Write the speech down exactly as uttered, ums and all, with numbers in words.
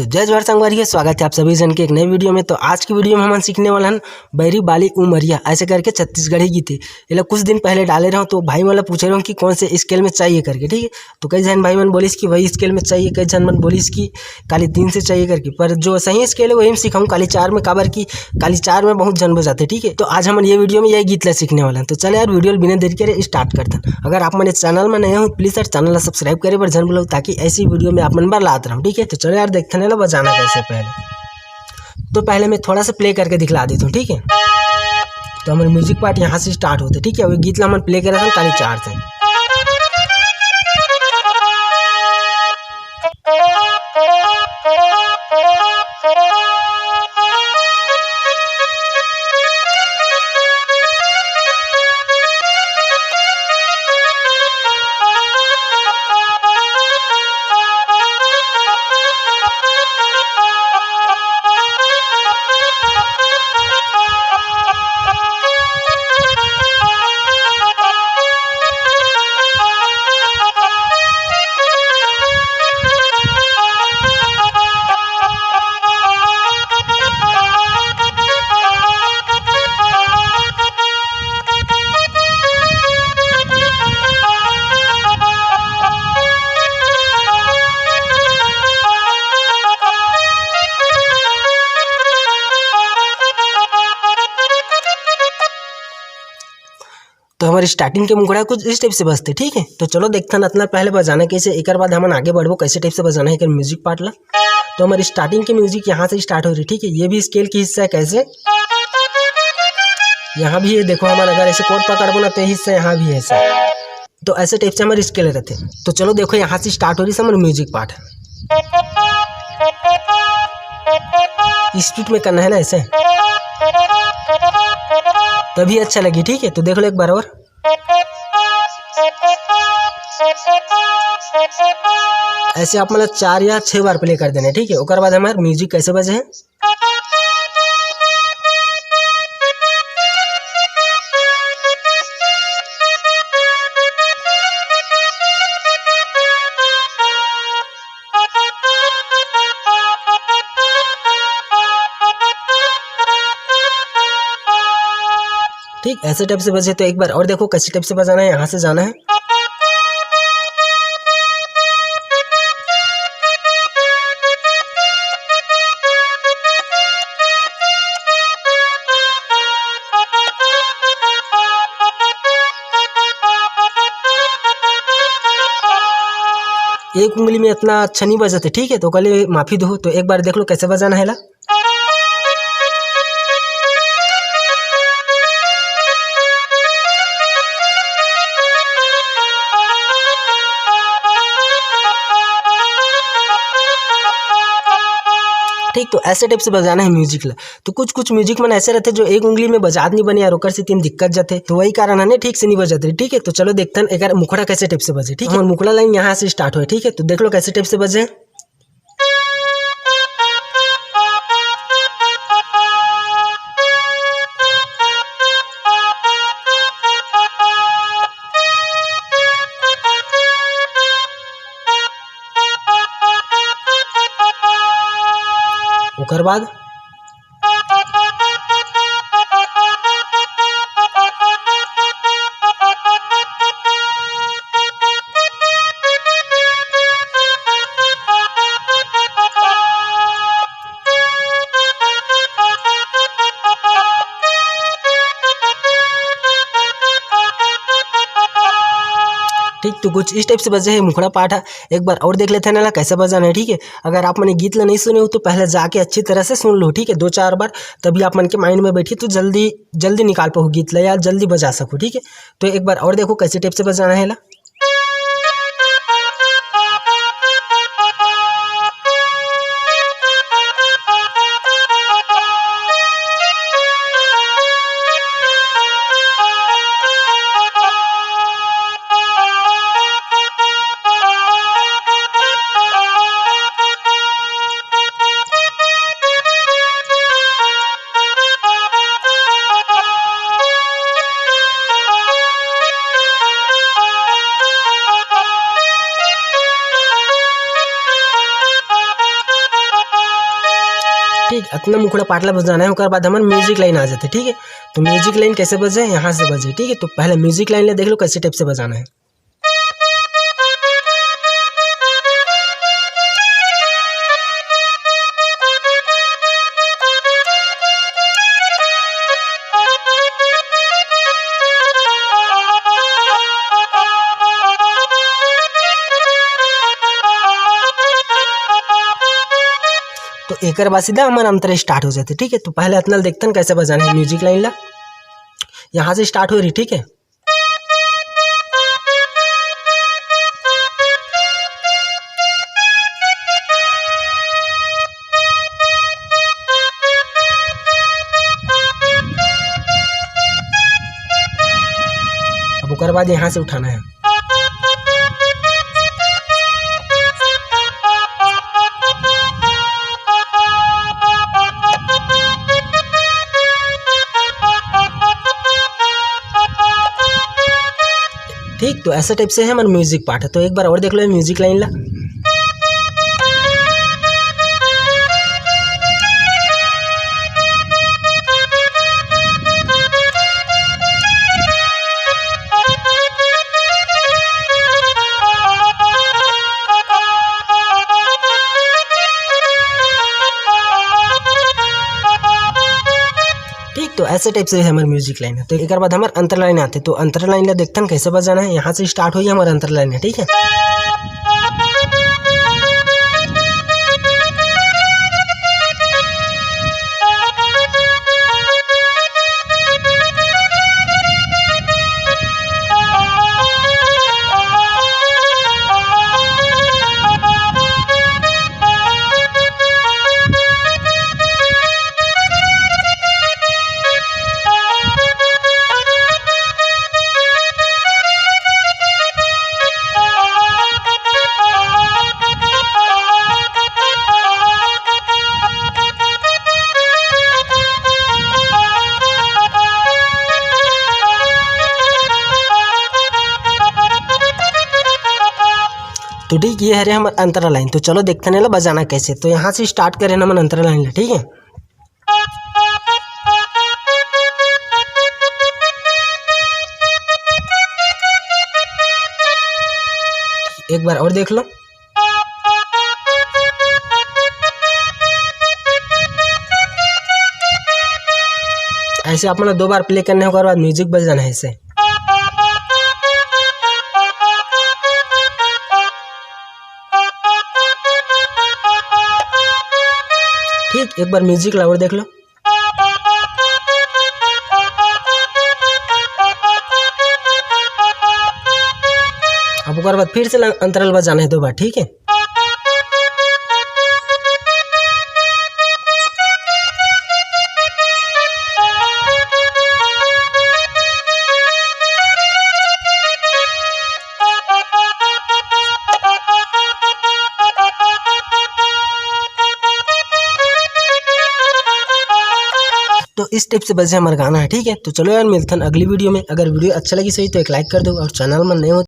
जय जोहार संगवारी हो, स्वागत है आप सभी जन के एक नए वीडियो में। तो आज की वीडियो में हमन सीखने वाला हन बैरी बाली उमरिया ऐसे करके छत्तीसगढ़ी गीत हे। एला कुछ दिन पहले डाले रहूँ तो भाई मन ला पूछे रहूँ कि कौन से स्केल में चाहिए करके, ठीक है। तो कई जन भाई मन बोलिस कि वही स्केल में चाहिए, कई जन मन बोलिस कि काली तीन से चाहिए करके, पर जो सही स्केल है वही में सिखाऊँ काली चार में, काबर कि काली चार में बहुत जन बजाथे, ठीक है। तो आज हमन ये वीडियो में यही गीत ला सीखने वाला हन। तो चले यार, वीडियो ला बिना देरी करे स्टार्ट करथन। अगर आप मन इस चैनल में नए हो, प्लीज यार चैनल ला सब्सक्राइब करे बर झन भूलव, ताकि ऐसी वीडियो में आप मन बर लात रहूँ, ठीक है। तो चलो यार, देखथन एला बजाना कैसे पहले। तो पहले मैं थोड़ा सा प्ले करके दिखला देता हूँ, ठीक है। तो हमारे म्यूजिक पार्ट यहाँ से स्टार्ट होते, ठीक है। वो गीत ला हमन प्ले करे रहथन काली चार से। तो हमारे स्टार्टिंग के मुखड़ा कुछ इस टाइप से बजते, ठीक है। तो चलो देखथन अतना पहले बजाना कैसे, एकर बाद हमन आगे बढ़बो कैसे टाइप से बजाना है एकर म्यूजिक पार्ट ला। तो हमारी स्टार्टिंग की म्यूजिक यहाँ से स्टार्ट हो रही, ठीक है। ये भी स्केल की हिस्सा है, कैसे यहाँ भी ये देखो, हमन अगर ऐसे कोड पकड़बो ना तो ये हिस्सा यहाँ भी है ऐसा। तो ऐसे टाइप से हमारे स्केल रहते। तो चलो देखो, यहाँ से स्टार्ट हो रही हमारे म्यूजिक पार्ट। स्पीड में करना है ना ऐसे, तभी अच्छा लगी, ठीक है। तो देख लो एक बार और। ऐसे आप मतलब चार या छह बार प्ले कर देना है, ठीक है। ओकर बाद हमारे म्यूजिक कैसे बजे है। ठीक ऐसे टाइप से बजे। तो एक बार और देखो कैसे टाइप से बजाना है, यहाँ से जाना है। एक उंगली में इतना अच्छा नहीं बजते, ठीक है, तो कल माफी दो। तो एक बार देख लो कैसे बजाना है ला। ठीक, तो ऐसे टाइप से बजाना है म्यूजिक ला। तो कुछ कुछ म्यूजिक मन ऐसे रहते जो एक उंगली में बजात नहीं बने यार, ओकर से तीन दिक्कत जाते, तो वही कारण है ठीक से नहीं बजत रही। ठीक है, तो चलो देखते हैं एक मुखड़ा कैसे टाइप से बजे। ठीक है, और मुखड़ा लाइन यहाँ से स्टार्ट हुआ, ठीक है, तो देख लो कैसे टाइप से बजे। ओकर बाद ठीक, तो कुछ इस टाइप से बजे है मुखड़ा पाठ है। एक बार और देख लेते हैं ना कैसे बजाना है, ठीक है। अगर आप मन गीत ला नहीं सुने हो तो पहले जाके अच्छी तरह से सुन लो, ठीक है, दो चार बार, तभी आप मन के माइंड में बैठी तो जल्दी जल्दी निकाल पाओ गीत ला या जल्दी बजा सको, ठीक है। तो एक बार और देखो कैसे टाइप से बजाना है ला। अतना मुखड़ा पाटला बजाना है, ओकर बाद हमर music line आ जाथे, ठीक है। तो music line कैसे बजे, यहाँ से बजे, ठीक है। तो पहले music line ला देख लो, कैसे type से बजाना है। तो एकर बाद सीधा हमर अंतरा start हो जाथे, ठीक है। तो पहले अतना ल देखथन कैसे बजाना है music line ला। यहाँ से start हो रही, ठीक है। अब ओकर बाद यहाँ से उठाना है। ठीक, तो ऐसे type से हमर music part है। तो एक बार और देख लो ये music line ला। ठीक, तो ऐसे type से हमर music line है। तो एकर बाद हमर अंतरा line आथे। तो अंतरा line ला देखथन कैसे बजाना है। यहाँ से start होई हमर अंतरा line है, ठीक है। तो ठीक, ये हरे हमर अंतरा line। तो चलो देखथन एला बजाना कैसे। तो यहाँ से start करे हमन अंतरा line ला, ठीक है। एक बार और देख लो। ऐसे अपन ला दो बार play करना है, ओकर बाद music बज जाना है ऐसे। ठीक, एक बार music ला और देख लो। अब ओकर बाद फिर से ला-, अंतरा ल बजाना है दो बार, ठीक है। तो इस type से बजे हमर गाना है, ठीक है। तो चलो यार, मिलथन अगली video में। अगर video अच्छा लगिस होही तो एक like कर दो, और channel में नए हो